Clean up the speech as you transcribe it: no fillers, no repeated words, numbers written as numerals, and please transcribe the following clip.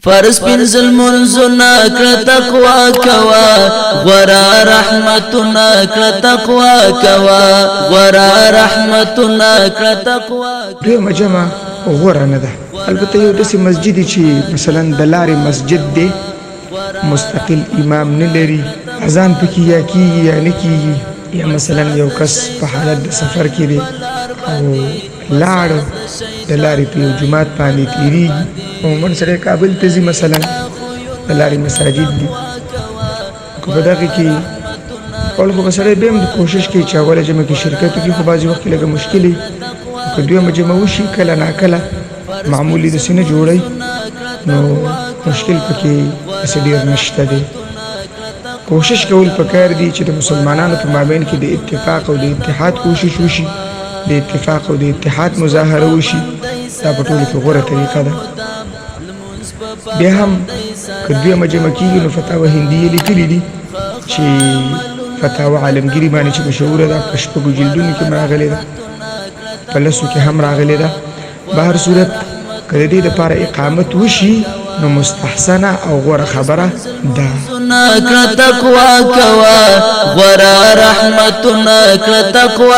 فرض پنځه لمونځونه کړه تقوا کوه، غوره رحمتونه کړه تقوا کوه، غوره رحمتونه کړه تقوا. دویمه جمع غوره نه ده. البته یو داسې مسجد چې مثلا د لارې مسجد دی، مستقل امام نه لري، اذان پکې یا کیږي یا نه کیږي، یا مثلا یو کس په حالت د سفر کې دی او لاړ د لارې په یو جومات باندې تیریږي، عموما سړی کابل ته ځي، مثلا د لارې مساجد دي، که په دغه کې اول خو به سړی بیا هم کوشش کوي چې اوله جمع کې شرکت وکړي، خو بعضې وخت کې لږه مشکل وي. که دویمه جمع وشي، کله ناکله معمولي داسې نه جوړوي، نو مشکل پکې داسې ډېر نشته دی. کوشش کول پکار دي چې د مسلمانانو په مابین کې د اتفاق او د اتحاد کوشش وشي، د اتفاق او د اتحاد مظاهره وشي. دا په ټولو کې غوره طریقه ده. بیا هم که دویمه جمع کېږي، نو فتاوه هندیه لیکلي دي چې فتاوه عالمګیري باندې چې مشهوره ده، په شپږو جلدونو کې هم راغلې ده، په لسو کې هم راغلې ده. به هر صورت که د دې دپاره اقامت وشي، نو مستحسنه او غوره خبره ده. کړه تقوا کوه، غوره رحمتونه کړه تقوا.